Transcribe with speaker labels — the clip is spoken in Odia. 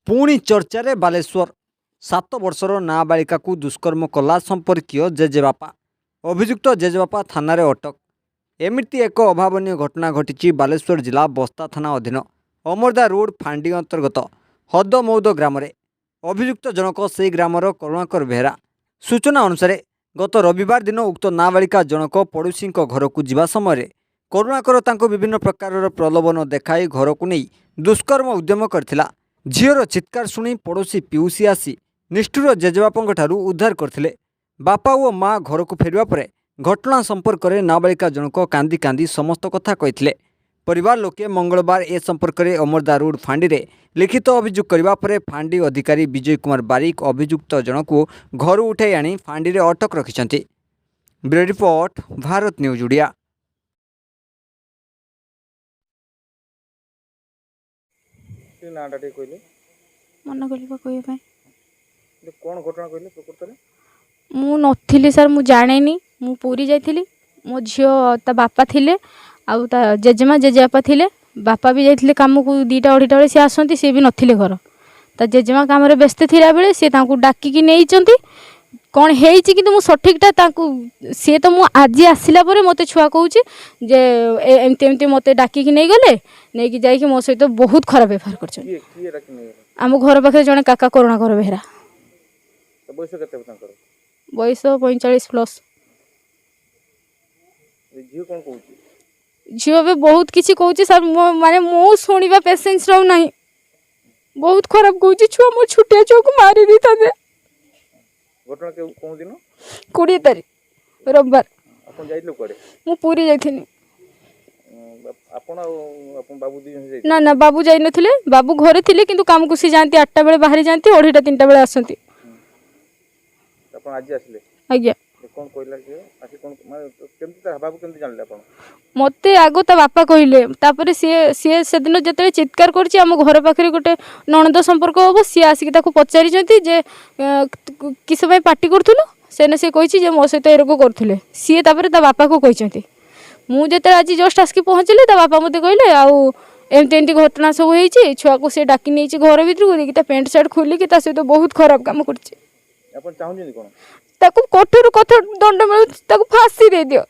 Speaker 1: ପୁଣି ଚର୍ଚ୍ଚାରେ ବାଲେଶ୍ୱର। 7 ବର୍ଷର ନାବାଳିକାକୁ ଦୁଷ୍କର୍ମ କଲା ସମ୍ପର୍କୀୟ ଜେଜେବାପା। ଅଭିଯୁକ୍ତ ଜେଜେବାପା ଥାନାରେ ଅଟକ। ଏମିତି ଏକ ଅଭାବନୀୟ ଘଟଣା ଘଟିଛି ବାଲେଶ୍ୱର ଜିଲ୍ଲା ବସ୍ତା ଥାନା ଅଧୀନ ଅମର୍ଦା ରୋଡ୍ ଫାଣ୍ଡି ଅନ୍ତର୍ଗତ ହଦମୌଦ ଗ୍ରାମରେ। ଅଭିଯୁକ୍ତ ଜଣକ ସେହି ଗ୍ରାମର କରୁଣାକର ବେହେରା। ସୂଚନା ଅନୁସାରେ, ଗତ ରବିବାର ଦିନ ଉକ୍ତ ନାବାଳିକା ଜଣକ ପଡ଼ୋଶୀଙ୍କ ଘରକୁ ଯିବା ସମୟରେ କରୁଣାକର ତାଙ୍କୁ ବିଭିନ୍ନ ପ୍ରକାରର ପ୍ରଲୋଭନ ଦେଖାଇ ଘରକୁ ନେଇ ଦୁଷ୍କର୍ମ ଉଦ୍ୟମ କରିଥିଲା। ଝିଅର ଚିତ୍କାର ଶୁଣି ପଡ଼ୋଶୀ ପିଉସୀ ଆସି ନିଷ୍ଠୁର ଜେଜେବାପାଙ୍କ ଠାରୁ ଉଦ୍ଧାର କରିଥିଲେ। ବାପା ଓ ମା ଘରକୁ ଫେରିବା ପରେ ଘଟଣା ସମ୍ପର୍କରେ ନାବାଳିକା ଜଣକ କାନ୍ଦି କାନ୍ଦି ସମସ୍ତ କଥା କହିଥିଲେ। ପରିବାର ଲୋକେ ମଙ୍ଗଳବାର ଏ ସମ୍ପର୍କରେ ଅମର୍ଦା ରୋଡ୍ ଫାଣ୍ଡିରେ ଲିଖିତ ଅଭିଯୋଗ କରିବା ପରେ ଫାଣ୍ଡି ଅଧିକାରୀ ବିଜୟ କୁମାର ବାରିକ ଅଭିଯୁକ୍ତ ଜଣକୁ ଘରୁ ଉଠାଇ ଆଣି ଫାଣ୍ଡିରେ ଅଟକ ରଖିଛନ୍ତି। Bureau report, Bharat news Odia.
Speaker 2: ସେ ନାଁଟା ଟିକେ କହିଲେ।
Speaker 3: ମନା କଲି ବା କହିବା ପାଇଁ।
Speaker 2: ଯେ କ'ଣ ଘଟଣା କହିଲେ ପ୍ରକୃତରେ?
Speaker 3: ମୁଁ ନଥିଲି ସାର୍, ମୁଁ ଜାଣେନି। ମୁଁ ପୁରୀ ଯାଇଥିଲି। ମୋ ଝିଅ, ତା ବାପା ଥିଲେ ଆଉ ତା ଜେଜେମା, ଜେଜେବାପା ଥିଲେ। ବାପା ବି ଯାଇଥିଲେ କାମକୁ। 2ଟା 2:30 ବେଳେ ସିଏ ଆସନ୍ତି, ସିଏ ବି ନଥିଲେ ଘର। ତା ଜେଜେମା କାମରେ ବ୍ୟସ୍ତ ଥିଲାବେଳେ ସିଏ ତାଙ୍କୁ ଡାକିକି ନେଇଛନ୍ତି। କ'ଣ ହେଇଛି କିନ୍ତୁ ମୁଁ ସଠିକଟା ତାଙ୍କୁ ସିଏ ତ ମୁଁ ଆଜି ଆସିଲା ପରେ ମୋତେ ଛୁଆ କହୁଛି ଯେ ଏମିତି ଏମିତି ମୋତେ ଡାକିକି ନେଇଗଲେ, ନେଇକି ଯାଇକି ମୋ ସହିତ ବହୁତ ଖରାପ ବ୍ୟବହାର କରିଛନ୍ତି।
Speaker 2: କିଏ କିଏ ଡାକି ନେଇଗଲା?
Speaker 3: ଆମ ଘର ପାଖରେ ଜଣେ କାକା, କରୁଣାକର ବେହେରା।
Speaker 2: ତା ବୟସ କେତେ ହେବ ତାଙ୍କର?
Speaker 3: ବୟସ 45 ପ୍ଲସ୍।
Speaker 2: ଏ ଝିଅ କ'ଣ କହୁଛି?
Speaker 3: ଝିଅ ଏବେ ବହୁତ କିଛି କହୁଛି ସାର୍। ମୋ ମାନେ ମୁଁ ଶୁଣିବା ପେସେନ୍ସ ରହୁନାହିଁ। ବହୁତ ଖରାପ କହୁଛି। ଛୁଆ, ମୋ ଛୋଟିଆ ଛୁଆକୁ ମାରି ଦେଇଥାନ୍ତେ।
Speaker 2: ଘଟଣା କେଉଁ କେଉଁ ଦିନ?
Speaker 3: 20 ତାରିଖ, ରବିବାର।
Speaker 2: ଆପଣ ଯାଇଥିଲେ କୁଆଡ଼େ?
Speaker 3: ମୁଁ ପୁରୀ ଯାଇଥିଲି।
Speaker 2: ଆପଣ ଆଉ ଆପଣ ବାବୁ 2 ଜଣ ଯାଇଥିଲେ?
Speaker 3: ନା ନା, ବାବୁ ଯାଇନଥିଲେ। ବାବୁ ଘରେ ଥିଲେ, କିନ୍ତୁ କାମକୁ ସେ ଯାଆନ୍ତି 8ଟା ବେଳେ ବାହାରି ଯାଆନ୍ତି, 2:30 3ଟା ବେଳେ ଆସନ୍ତି।
Speaker 2: ଆପଣ ଆଜି ଆସିଲେ?
Speaker 3: ଆଜ୍ଞା।
Speaker 2: ଯେ କ'ଣ କହିଲା ଝିଅ ଆସି? କ'ଣ ମାନେ କେମିତି ତା ବାବୁ କେମିତି ଜାଣିଲେ ଆପଣ?
Speaker 3: ମୋତେ ଆଗ ତା ବାପା କହିଲେ। ତାପରେ ସିଏ ସିଏ ସେଦିନ ଯେତେବେଳେ ଚିତ୍କାର କରିଛି, ଆମ ଘର ପାଖରେ ଗୋଟେ ନଣନ୍ଦ ସମ୍ପର୍କ ହେବ, ସିଏ ଆସିକି ତାକୁ ପଚାରିଛନ୍ତି ଯେ କିସ ପାଇଁ ପାଟି କରୁଥିଲୁ? ସେନେ ସେ କହିଛି ଯେ ମୋ ସହିତ ଏରୋଗ କରୁଥିଲେ। ସିଏ ତାପରେ ତା ବାପାକୁ କହିଛନ୍ତି। ମୁଁ ଯେତେବେଳେ ଆଜି ଜଷ୍ଟ ଆସିକି ପହଞ୍ଚିଲି, ତା ବାପା ମୋତେ କହିଲେ, ଆଉ ଏମିତି ଏମିତି ଘଟଣା ସବୁ ହେଇଛି, ଛୁଆକୁ ସେ ଡାକି ନେଇଛି ଘର ଭିତରକୁ, ଦେଇକି ତା ପ୍ୟାଣ୍ଟ ସାର୍ଟ ଖୋଲିକି ତା ସହିତ ବହୁତ ଖରାପ କାମ କରୁଛି।
Speaker 2: ଆପଣ ଚାହୁଁଛନ୍ତି କ'ଣ?
Speaker 3: ତାକୁ କଠୋର କଠୋର ଦଣ୍ଡ ମିଳୁ, ତାକୁ ଫାଶୀ ଦେଇଦିଅ।